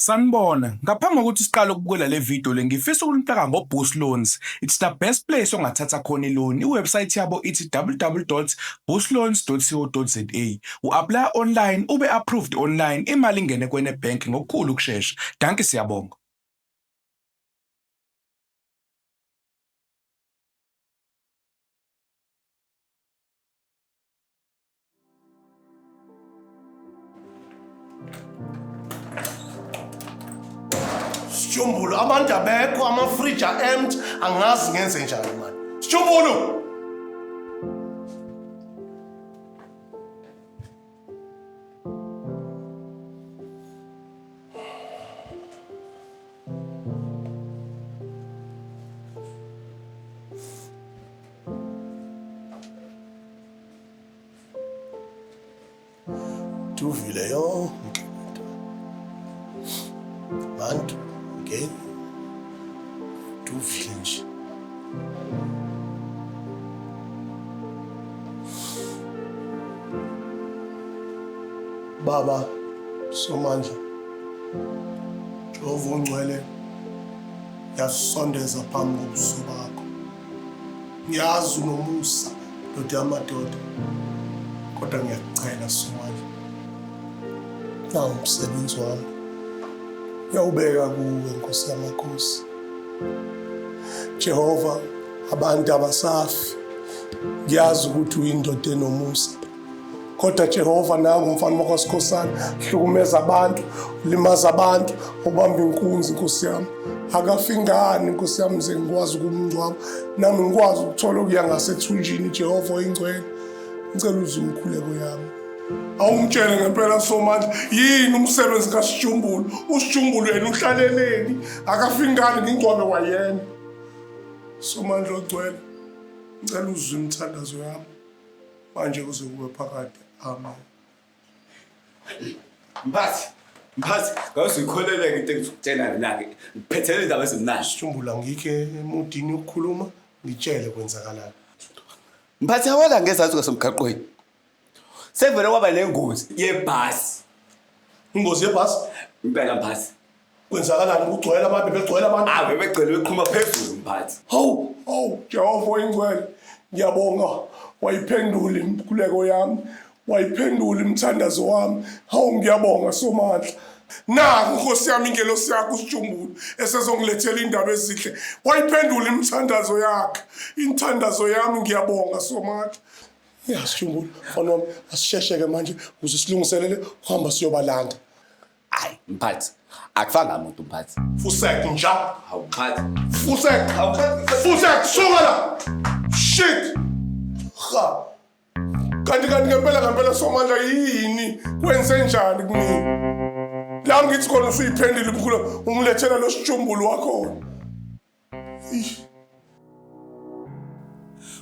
Sanibona, ngaphambi kokuthi siqale ukubukela le video le ngifisa ukunitaka ngo-Boost Loans. It's the best place ongathatha khona i-loan. I-website yabo ithi www.boostloans.co.za. U-apply online, ube approved online, imali ingene kwene bank ngokukhulu ukushesha. Dankie siyabonga. Sjumbulu abantu abekho amafriji a-empty angazi ngenze njani mani. Sjumbulu! Tuvile yonke into. Bantu ngeke tuvile nje. Baba Somandla Jehova ongcwele ngiyasondeza phambi kobuso bakho. Ngiyazi unomusa ndoda yamadoda kodwa ngiyakucela Somandla nawu umsebenzi wami ngiyawubeka kuwe Nkosi yamakhosi. Jehova abantu abasafi ngiyazi ukuthi uyindoda enomusa Kodwa Jehova nangu umfana wakwaSikhosana hlukumeza abantu, ulimaza abantu, ubamba inkunzi Nkosi yami. Akafi ngani Nkosi yami ngize ngikwazi ukumngcwaba nami ngikwazi ukuthola okuya ngasethunjini Jehova oyingcwele. Ngicela uzwe imikhuleko yami. Awungitshele ngempela Somandla yini umsebenzi kaSijumbulu? USijumbulu yena uhlaleleni? Akafi ngani ngingcwabe kwayena. Somandla ogcwele ngicela uzwe imithandazo yami. manje kuze kube phakade amen Mphathi, mphathi, ngase uyikholeleke into engizokutshela yona-ke. Ngiphethele indaba ezimnandi. Sijumbula ngikho emudini yokukhuluma ngitshele kwenzakalani Mphathi awela ngezansi kwasemgaqweni. Sekuvele kwaba nengozi yebhasi. Ingozi yebhasi? Impela mphathi. Kwenzakalani kugcwele abantu begcwele abantu? Ave begcwele beqhuma phezulu mphathi. Hawu, hawu Jehova oyingcwele. Ngiyabonga wayiphendula imikhuleko yami. Wayiphendula imithandazo wami. Hawu ngiyabonga Somandla. Naku Nkosi yami ingelosi yakho uSijumbulu esezongilethela indaba ezinhle. Wayiphendula imithandazo yakhe. Imithandazo yami ngiyabonga Somandla. Ya Sijumbulu, mfana wami asisheshe ke manje ukuze silungiselele uhamba siyobalanda. Hayi mphathi, akufanga muntu mphathi. Fusek nja. Hawu mphathi. Fusek. Hawu mphathi. Fusek suka la. Shit. Ha. Kanti kanti ngempela ngempela Somandla yini kwenze njani kumina? La ngithi khona usuyiphendile umkhulu ungilethela lo sijumbulu wakhona.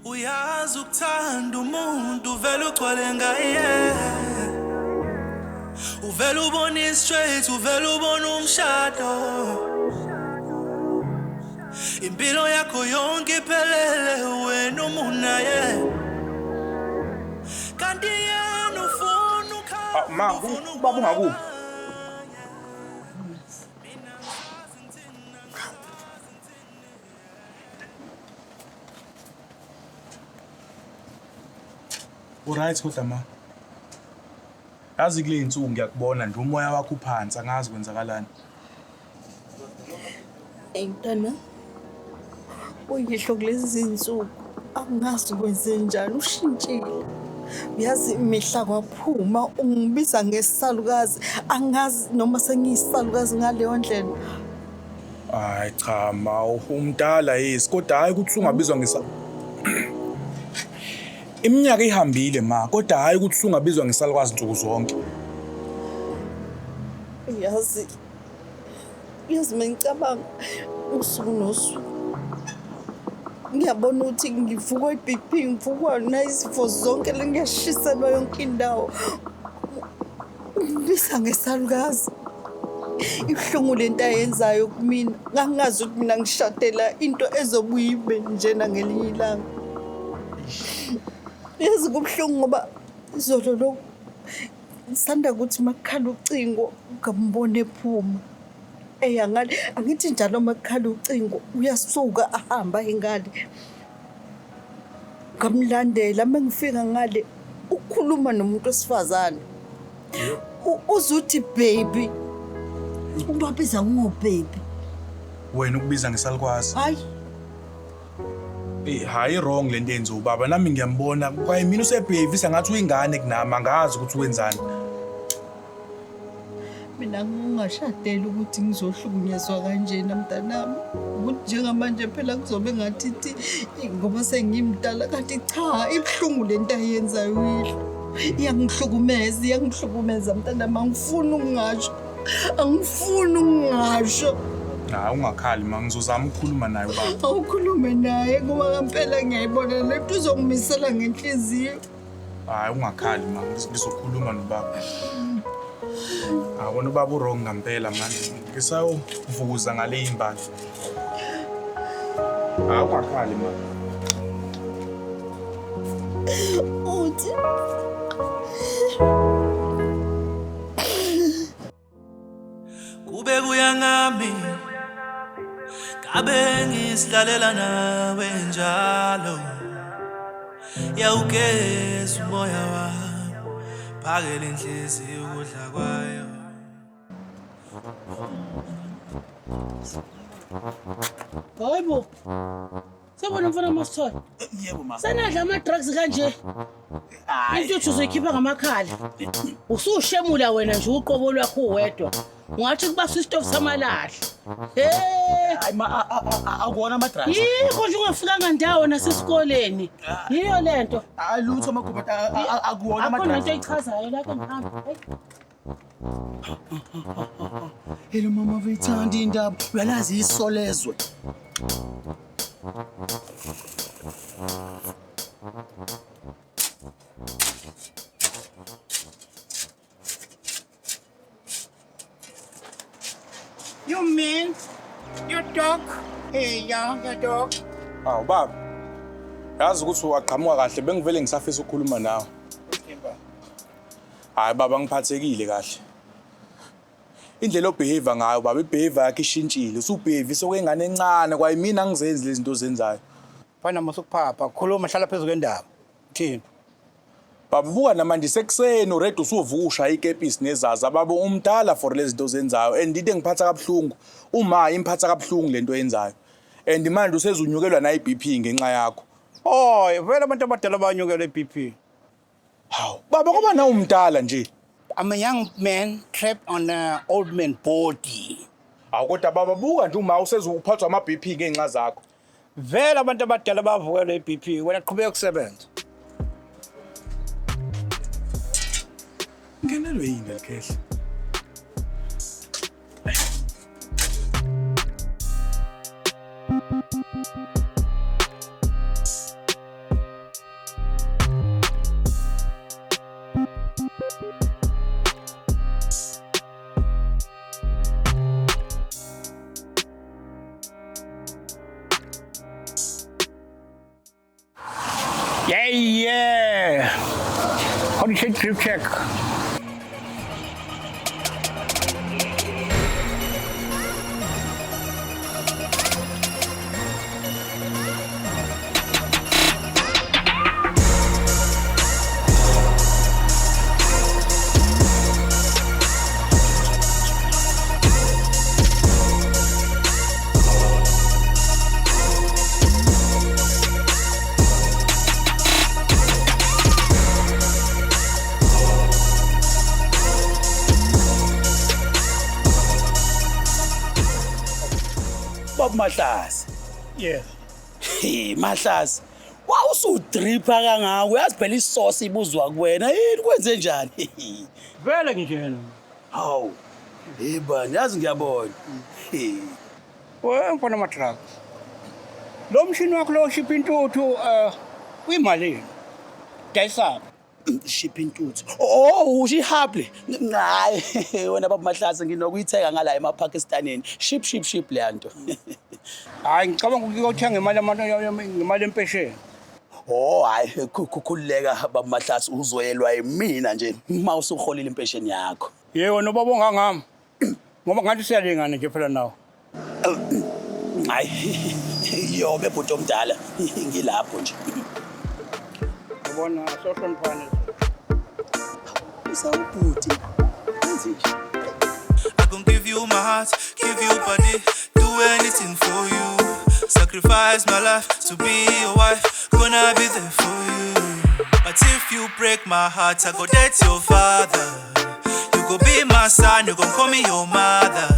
Uyazi ukuthanda umuntu uvele ugcwale ngaye uvele ubone i-straight uvele ubone umshado impilo yakho yonke iphelele wena umunaye kanti yena ufuna Ah, ma, ubaba ungakuphi? Uright kodwa ma. Yazi kule insuku ngiyakubona nje umoya wakho uphansi angazi kwenzakalani. Eyi mntana, uyihlo kulezi zinsuku angazi kwenzenjani ushintshile. Uyazi mihla kwaphuma ungibiza ngesalukazi angazi noma sengiyisalukazi ngaleyo ndlela. Hayi cha ma umdala yisi kodwa hayi ukuthi ungabizwa ngesa Iminyaka ihambile ma kodwa hayi ukuthi usungabizwa ngesalukazi nsuku zonke. Uyazi Yazi mengicabanga usuku nosuku ngiyabona ukuthi ngivukwa i-BP ngivukwa nayizifo zonke le ngiyashiselwa yonke indawo ngibisa ngesalukazi ibuhlungu le nto ayenzayo kumina ngangingazi ukuthi mina ngishadela into ezobuye ibe njena ngelinye ilanga yazi kubuhlungu ngoba izolo lokhu Sanda kuthi makukhala ucingo ngambona ephuma. Eya ngale, angithi njalo uma kukhala ucingo uyasuka ahamba aye ngale. Ngamlandela uma ngifika ngale ukukhuluma nomuntu wesifazane. Uzuthi baby. Ubabiza ngo baby. Wena ukubiza ngesalukwazi. Hayi. Eh, hayi, wrong lento yenziwa ubaba. Nami ngiyambona. Kwaye mina usebehave ngathi uyingane kunami, angazi ukuthi wenzani. Mina ngingashadeli ukuthi ngizohlukunyezwa kanjena mntanami. Ukuthi njengamanje phela kuzobe ngathi thi ngoba sengimdala, kanti cha, ibuhlungu lento ayenzayo uyihlo. Iyangihlukumeza, iyangihlukumeza mntanami, angifuni ukungasho. Angifuni ukungasho. Hayi, ungakhali ma, ngizozama ukukhuluma naye ubaba. Awukhulume naye ngoba ngempela ngiyayibona lento uzongimisela ngenhliziyo. Hayi, ungakhali ma, ngizokhuluma nobaba. Awona ubaba u-wrong ngempela manje. Ngisayovuza ngale imbali. Hayi, ungakhali ma. Uthi Kube kuya ngami, kabe ngisihlalela nawe njalo. Yawugeza umoya wami, phakela inhliziyo ukudla kwayo. Hayibo. Sabona mfana Masithole. Yebo ma. Senadla ama-drugs kanje. Intuthu uzoyikhipha ngamakhala. Usushemula wena nje uqobo lwakho uwedwa. Ungathi kubasa isitofu samalahle. Hey! Hayi ma, akuwona ama-drugs. Yikho nje ungafikanga ndawo nasesikoleni. Yiyo lento. Hayi lutho magubha, akuwona Akho nento ama-drugs. eyichazayo lapho ngihamba. Hey. Hello mama, veyithanda indaba. Uyalazi isolezwe. You mean your dog? Hey, yeah, your dog. Awu baba. Yazi ukuthi waqhamuka kahle, bengivele ngisafisa ukukhuluma nawe. Hayi baba, ngiphathekile kahle. Indlela obehave ngayo baba, ibehave yakhe ishintshile. Usubehave sokwengane encane, kwayimina angizenzi lezi zinto ozenzayo. Fana musukuphapha, khuluma, hlala phezu kwendaba. Thini? Baba, buka namanje sekuseni already usuvuka ushaya ikepisi nezaza. Baba, umdala for lezi zinto ozenzayo, and into engiphatha kabuhlungu, uma imphatha kabuhlungu lento oyenzayo. And manje usezunyukelwa na i-BP ngenxa yakho. Oh, vele abantu abadala banyukelwe i-BP. Hawu, baba, ngoba nawe umdala nje. I'm a young man trapped on an old man body. Hawu kodwa baba, buka nje uma usezuphathwa ama-BP ngenxa zakho. Vele abantu abadala bavukelwe i-BP, wena qhubeka kusebenza. Ngenelwe yini lelikhehla? Yeah. Holy shit, drip check. Bob Mahlase. Yeah. Hey Mahlase. Wawusudripha kangaka, uyazi phela isosi ibuzwa kuwena. Yini, kwenze njani? Vele nginjena. Hawu. Hey bani, yazi ngiyabona. Hey. We mfana ama-drugs. Lo mshini wakho lo shipha intuthu uyimalini? Dayisaphi? Shipha intuthu. Oh, usho iHable. Hayi, wena baba Mahlase, nginokuyithenga ngala emaPakistanini. Ship ship ship le nto. Hayi, ngicabanga ukuthi uyothenga imali ngemali empesheni. Oh hayi, khululeka baba Mahlase, uzoyelwa yimina nje uma usuholile impesheni yakho. Yebo, nobaba ongangami. Ngoba ngathi siyalingana nje phela nawe. Hayi, yobe bhuti omdala, ngilapho nje. Yabona sohloniphane. Usawubhuti. Wenze nje. I gon' give you my heart, give you body, do anything for you. Sacrifice my life to be your wife, gonna be there for you. But if you break my heart, I go date your father. You go be my son, you gon' call me your mother.